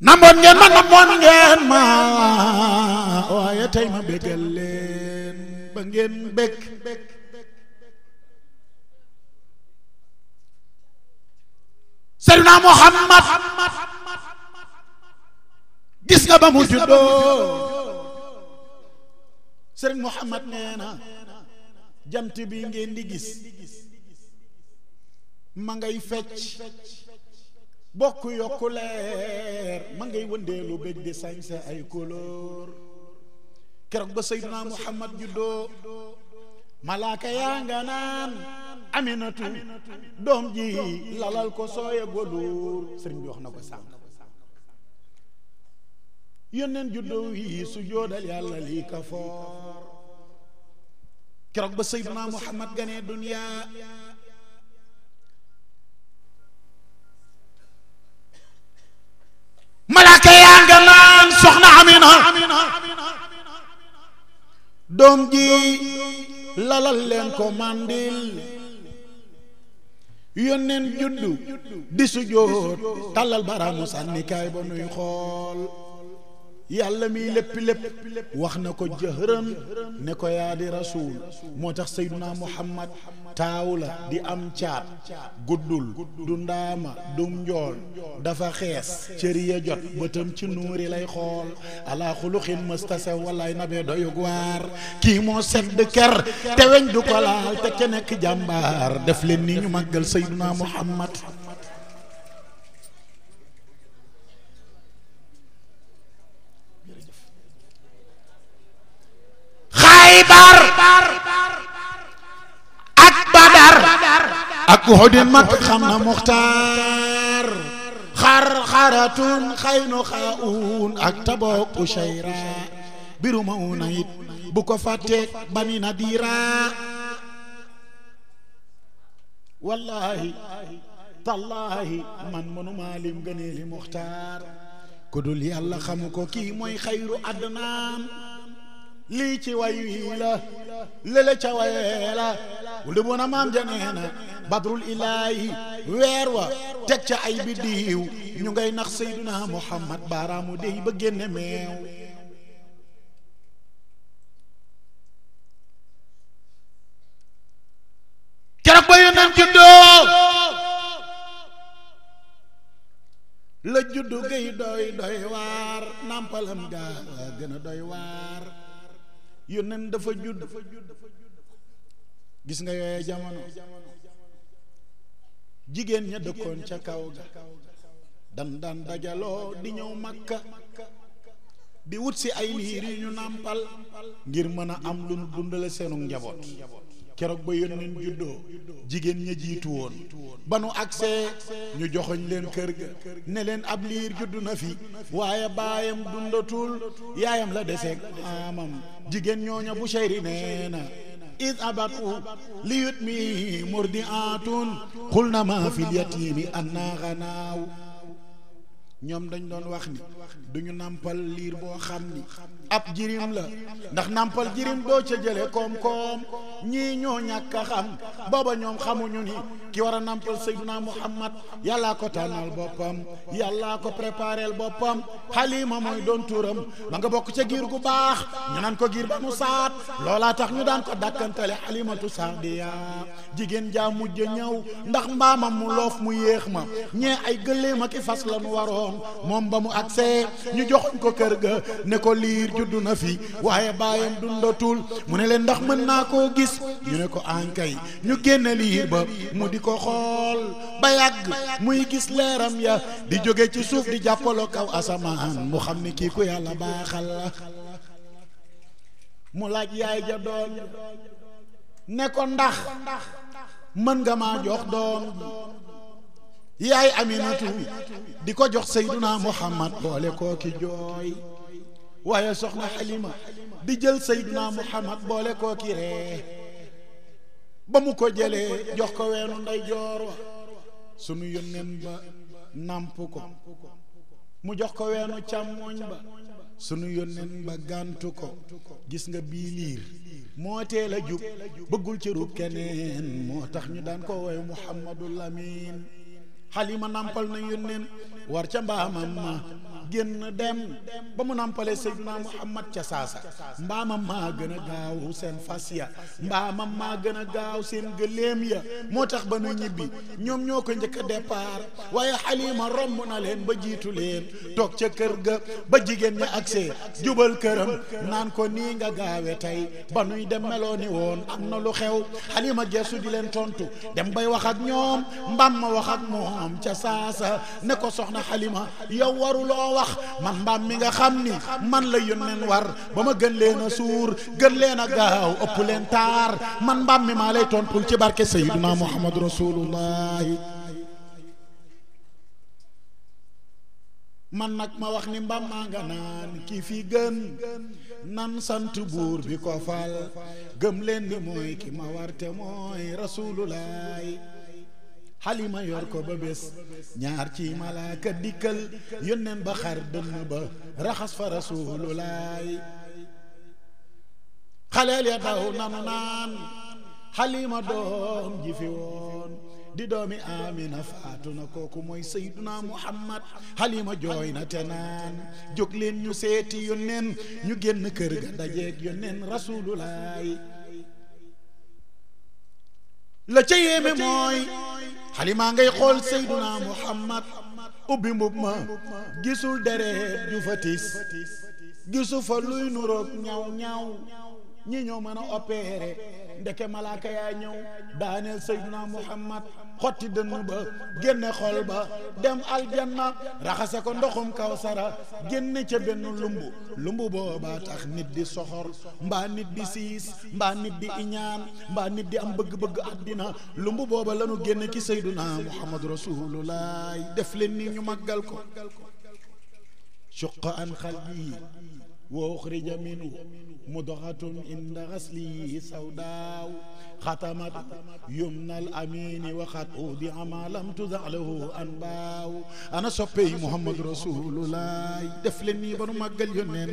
namoon ngeen ma waaye tey ma bégal leen ba ngeen bég Seydina Muhammad gis nga ba mu juddoo Serigne Muhammad nee na jant bi ngeen di gis ma ngay fecc bokk yokku leer ma ngay wëndeelu bég di sañse ay couleur keroog ba Seydina Muhammad juddoo malaaka yaa nga naan Aminatu doom ji lalal ko sooye goluur sëriñ bi wax na ko sànq yónneen juddoo yi su joodal yàlla lii ka foor keroog ba Seydina Muhammad ganee dunya malaaka yaa nga naan soxna Amina doom ji lalal leen ko mandil yónneen juddu di sujjóot tàllal baraamu sànnikaay ba nuy xool yàlla mi lépp wax na ko jëhërën ne ko yaa di rasuul moo tax Seydina Muhammad taaw la di am caat guddul du ndaama du njool dafa xees cëri ya jot bëtam ci nuuri lay xool ala xuluxin mëstasew wallaay nabee doyug waar kii moo sedd ker te weñ du ko laal te ke nekk jàmbaar def leen ni ñu màggal Seydina Muhammad Xaybar ak Badar ak Uhudin mat xam na Muxtaar xarxaratun xaynu xaun ak Tabuk Ushayra biru Mawna it bu ko fàtte Bani Nadira wallahi tallahi man mënuma lim gëneeli Muxtaar ku dul yàlla xamu ko kii mooy xayru adnaan lii ci way wi la lële ca waye la wuli bu na maam janeena badrul ilaahi weer wa teg ca ay biddiiw ñu ngay nax Seydina Muhammad baaraamu dey ba génne meew keroog ba yónneen juddoo la juddu gay doy waar nampalam ga gën a doy waar yónneen dafa judd gis nga yooye jamono jigéen ña dëkkoon ca kaw ga daan dajaloo di ñëw Makka di wut si ay liir yu ñu nàmpal ngir mën a am lu nu dundale seenu njaboot keroog ba yónneen juddoo jigéen ña jiitu woon ba nu agsee ñu joxoñ leen kër ga ne leen ab liir juddu na fi waaye baayam dundatul yaayam la deseeg maamam jigéen ñooña bu shayri nee na id abatu li yut mi murdiatun xul na ma fil yatimi anna xanaaw ñoom dañ doon wax ni duñu nàmpal liir boo xam ni ab jirim la ndax nàmpal jirim doo ca jële koom-koom ñii ñoo ñàkk a xam booba ñoom xamuñu ni ki war a nàmpal Seydina Muhammad yàllaa ko tànnal boppam yàllaa ko préparel boppam Halima mooy doon turam ma nga bokk ca giir gu baax ñu naan ko giir ba mu saat loolaa tax ñu daan ko dàkkantale Halimatu Saadiya jigéen jaa mujj ñëw ndax mbaamam mu loof mu yéex ma ñee ay gëléem ak i fas la nu waroon moom ba mu agsee ñu joxoñ ko kër ga ne ko liir juddu na fi waaye baayam dundatul mu ne leen ndax mën naa koo gis ñu ne ko ankay ñu génne liir ba mu di ko xool ba yàgg muy gis leeram ya di jóge ci suuf di jàppaloo kaw asamaan mu xam ne kii ku yàlla baaxal la mu laaj yaay ja doon ne ko ndax mën nga maa jox doom yaay Aminatu di ko jox Seydina Muhammad boole koo ki jooy waaye soxna Halima di jël Seydina Muhammad boole koo ki ree ba mu ko jëlee jox ko weenu nday joor wa sunu yónneen ba nàmp ko mu jox ko weenu càmmoñ ba sunu yónneen ba gàntu ko gis nga bii liir moo teel a jub bëggul ci rub keneen moo tax ñu daan ko woy Muhammadul Amin Halima nampal na yónneen war ca mbaamam ma génn dem ba mu nampale Seydina Muhammad ca saasa mbaamam maa gën a gaaw seen fas ya mbaamam maa gën a gaaw seen gëléem ya moo tax ba nu ñibbi ñoom ñoo ko njëkk a départ waaye Halima romb na leen ba jiitu leen toog ca kër ga ba jigéen ña agsee jubal këram naan ko nii nga gaawe tey ba nuy dem meloo ni woon am na lu xew Halima geesu di leen tontu dem bay wax ak ñoom mbaam ma wax ak moom ca saasa ne ko soxna Halima yow waruloo wax man mbaam mi nga xam ni man la yónneen war ba ma gën leen a suur gën leen a gaaw ëpp leen taar man mbaam mi maa lay tontul ci barke Sayyiduna Muhammad Rasulullahi man nag ma wax ni mbaam maa nga naan kii fi gën nan sant buur bi ko fal gëm leen ni mooy ki ma warte mooy Rasulullahi Halima yor ko ba bés ñaar ci malaaka dikkal yónneen ba xar dënn ba raxas fa Rasulullahi xaleel ya daw nanu naan Halima doom ji fi woon di doomi Amina faatu na kooku mooy Seydina Muhammad Halima jooy na te naan jóg leen ñu seeti yónneen ñu génn kër ga dajeeg yónneen Rasulullahi la ca yéeme mooy Halima ngay xool Seydina Muhammad ubbi mbub ma gisul deret ju fa tis gisu fa luy nuroog ñaw ñaw ñi ñoo mën a opéré ndeke malaaka yaa ñëw daaneel Seydina Muhammad xotti dënn ba génne xol ba dem aljanna raxase ko ndoxum kawsara génne ca benn lumbu boobaa tax nit di soxor mbaa nit di siis mbaa nit di iñaan mbaa nit di am bëgg-bëgg àddina lumbu booba lanu génne ki Seydina Muhammad Rasulullah def leen ni ñu màggal ko shuqqa an qalbi wa ukhrija minhu mudghatun inda ghasli sawdaaw khatamat yumnal amini wa khat udi amalam tuzalahu anbaaw ana soppey Muhammad Rasulullah def leen nii ba nu màggal yónneen